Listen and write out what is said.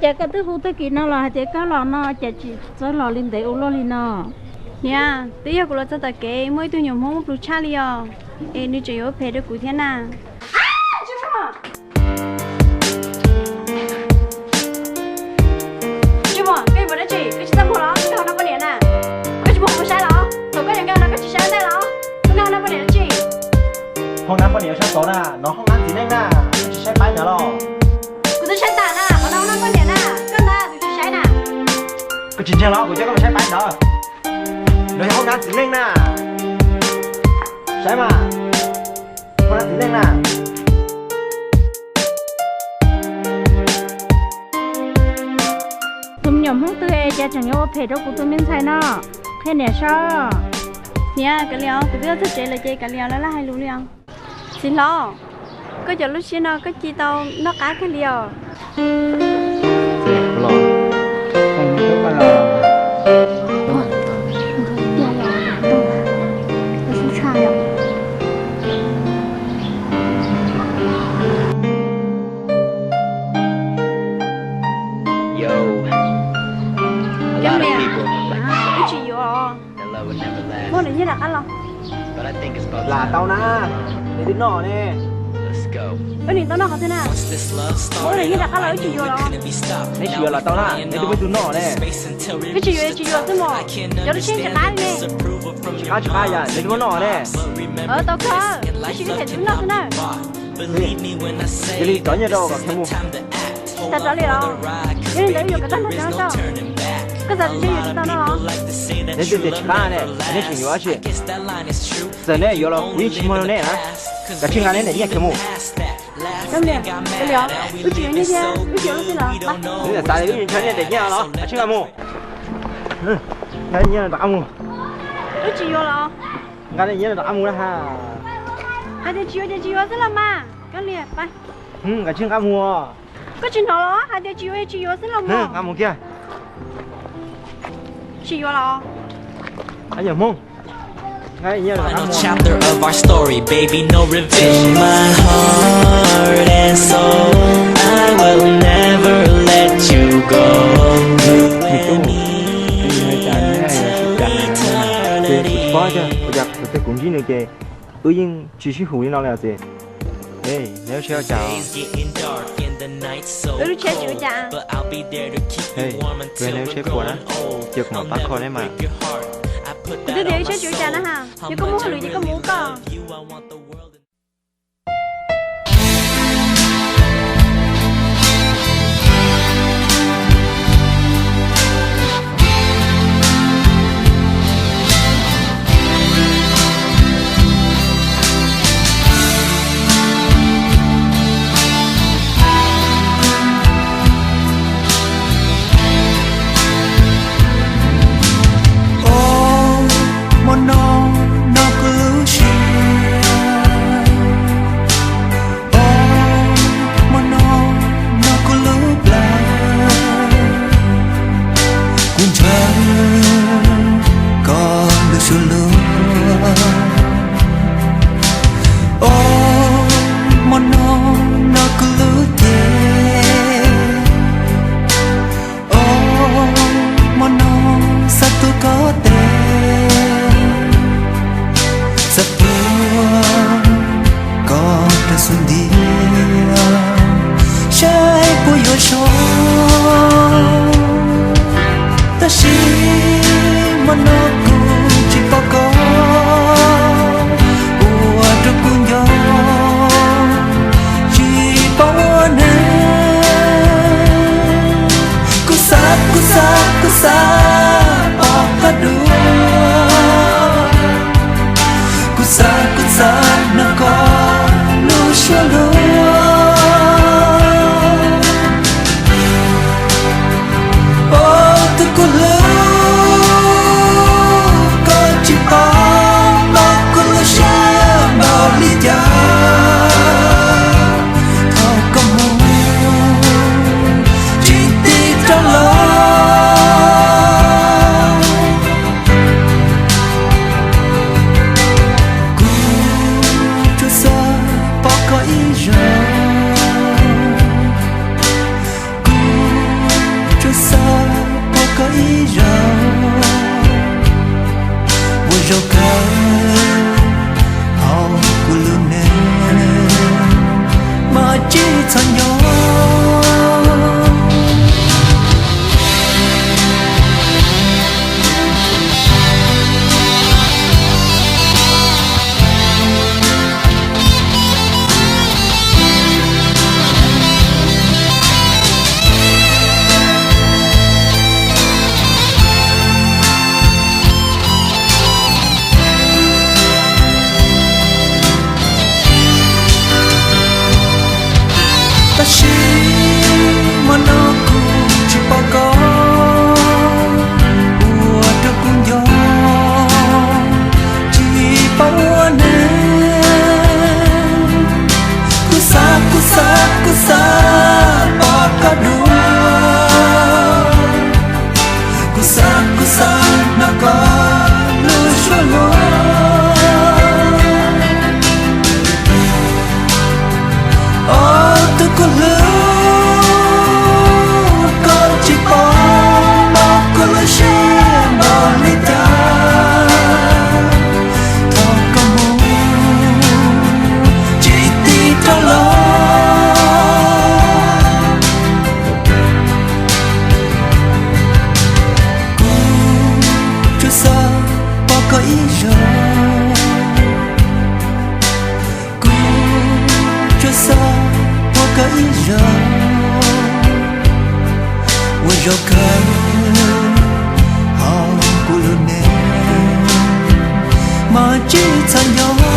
Koj twb hu tag kis no los hais tias koj los no, cas tsis txawj los li ntev ua luaj li no? Niam, twb yog kuv los txog tom kev muaj ib tug nyuam Hmoob pluag tshaj li os, es nws tseem yuav phem rau kuv thiab na. Tsis muag, koj yuav mus dab tsi? Koj tsis txaj muag los koj ho noj poj niam na? Koj tsis muag kuv saib los? Thaum koj yog nkauj no koj tsis saib ntaij los? Koj noj poj niam dab tsi? Hoob nab poj niam saib tod na, no hoob nab txiv neej na, koj tsis saib paib ntawd los? Kuv twb saib tas na, qhov no hoob nab poj niam na, koj ntag tus tsis saib na. Koj tsis ntseeg los kuv coj koj mus saib paib ntawd. No yog hoob nab txiv neej na. Saib mas, hoob nab txiv neej na. Tus me nyuam Hmoob twg es cas tseem yuav ua phem rau kuv tus me ntxhais no? Qhia niam saib. Niam, kav liam os, kuv twb txog tsev lawm ces kav liam os, laj laj hais lus li os. Txiv hlob, koj cov lub siab no koj ci tau noj qab kawg li os. Cov niam, wb tsis yuav os. Muab lwm nyiaj rov qab los. Lam tau na, neb twb noj ne. Wb nim tau noj qhov twg na? Muab lwm nyiaj rov qab los, wb tsis yuav los. Neb tsis yuav lam tau na, neb twb muaj ib tug noj ne. Wb tsis yuav, tsis yuav xwb mos, cov lub siab tsis qab li ne. Tsis qab, tsis qab yam, neb twb muab noj ne. Tau kawg, tab sis wb them twb noj xwb na. Cia li rov nyiaj rau kom khiav mus. Tsis tas rov li los? Yog li ntawd wb yuav kom tag nrho cov no tau. Koj xav tias ntshe yuav tsis tau no los? Neb twb tias tsis qab ne, neb tseem yuav dab tsi? Txawm neb yuav los kuv yeej tsis muag rau neb na. Kav tsij nqa neb daim nyiaj khiav mus. Cov niam, kav liam os, wb tsis yuav nyiaj thiab, wb tsis yuav lub xwb los? Neb xav tias wb yuav nyiaj daim nyiaj los? Kav tsij nqa mus. Nqa nyiaj rov qab mus. Wb tsis yuav los? Nqa nyiaj rov qab mus na ha. Hais tias tsis yuav ces tsis yuav xwb los mas. Cov niam, pab. Kav tsij nqa mus. Koj tsis hnov los? Hais tias tsis yuav tsis yuav xwb los mas. Nqa mus kiag. Tsis yuav los? Ab yog Hmoob, nqa nyiaj rov qab mus. Niam tub, kuv tsis paub tias ua cas thaum twg kuv ntsib nws ces wb yeej tsis sib hum li no li os txiv. Neb lub tsheb ua cas? Wb lub tsheb tsis ua cas. Neb lub tsheb puas na? Cia kuv mam pab kho neb mas. Kuv twb tias wb tsheb tsis ua cas na ha. Yog koj muaj hauj lwm ces koj mus ua koj. Hmo no, no kuv lub siab. Hmo no, no kuv lub plab. Kuv ntshaw koj lub suab luag. Hmo no, no kuv lub cev. Hmo no, xav tu koj tes. Xav tuav koj rau xub ntiag, saib puas yuav zoo. Tab sis hmo no kuv tsis pom koj, ua rau kuv nco tsis paub ua neeg. Kuv xav, kuv xav, kuv xav pom koj dua. Kuv xav, kuv xav hnov koj lub suab luag. Tus kuv hlub, koj tsis paub kuv lub siab npaum li cas. Thaum koj mus tsis tig rov los, kuv Zaum kawg hauv kuv lub neej, mas tsis txhob nyob